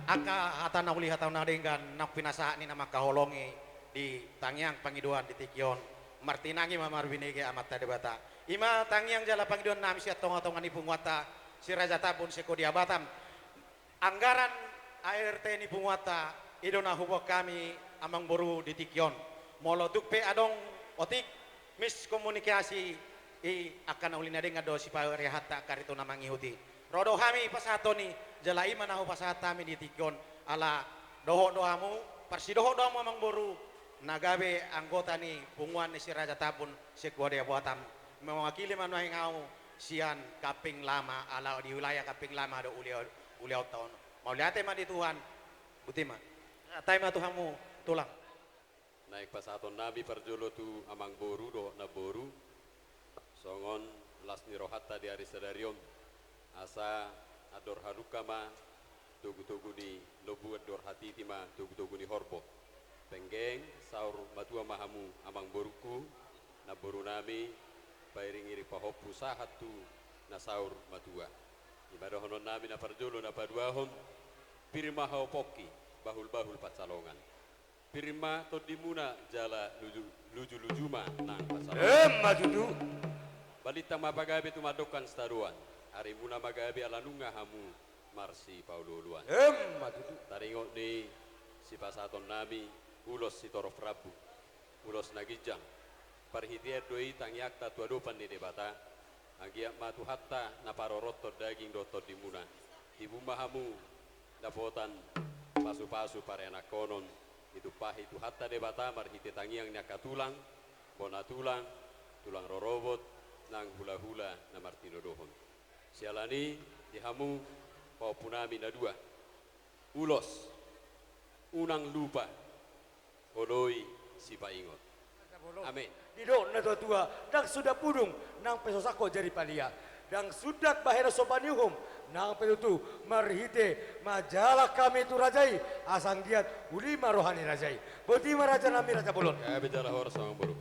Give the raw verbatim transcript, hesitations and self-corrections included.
Angka hata na uli, hata na denggan, na pinasahat ni na mangkaholongi di tangiang pangidoan di tingki on, martinangi ma marbinege Amanta Debata. I ma tangiang jala pangidoan nami sian tonga-tonga ni punguanta Si Raja Tambun Sekudia Batam. Anggaran A R T ni punguanta, i do na huboan hami amangboru di tingki on. Molo tung pe adong otik miskomunikasi, i angka na uli na denggan do siparehatta angka ari tu na mangihut i. Ro do hami pasahathon i, jala i ma na hupasahat hami di tingki on, ala dohot do hamu, parsidohot do hamu amangboru, na gabe anggota ni punguan ni Si Raja Tambun Sekudia Batam. Mewakili ma nuaeng ahu sian Kamping Lama, ala di wilayah Kamping Lama do uli-, ulaonta on. Mauliate ma di Tuhan. Boti ma. Taima tu hamu, Tulang. Naeng pasahaton nami parjolo tu amangboru dohot namboru, songon las ni rohanta di ari sadari on, asa andor halumpang ma togu-togu ni lombu, andor hatiti ma togu-togu ni horbo. Penggeng saur matua ma hamu amangborungku, namboru nami, pairing-iring pahompu sahat tu na saur matua. I ma dohonon nami na parjolo, na paduahon, pir ma hau pongki, bahul-bahul pansalongan. Pir ma tondimuna jala luju-, luju-luju ma nang pansalongan. Emma tutu. Balintang ma pagabe tumandangkon sitadoan, arimuna ma gabe ala nunga hamu marsipaolo-oloan. Emma tutu. Taringot ni sipasahaton nami, ulos sitorop rambu, ulos na ginjang. Parhitean do i tangiangta tu adopan ni Debata, anggiat ma Tuhanta na parorothon daging dohot tondimuna, tibu ma hamu dapotan pasu-pasu parianakhonon, ditumpahi Tuhanta Debata marhite tangiang ni angka tulang, bona tulang, tulang rorobot, nang hula-hula na martinodohon. Siala ni i, di hamu pahompu nami na dua, ulos: Unang lupa oloi sipaingot. Amin. Didok natua-tua, ndang suda pudung, nang pe so sangkot jadi palia. Ndang sundat bahenon so panuhum, nang pe tutu marhite manjalang hami tu raja i, asa anggiat uli ma roha ni raja i. Boti ma raja nami, raja bolon. Gabe jala horas amangboru.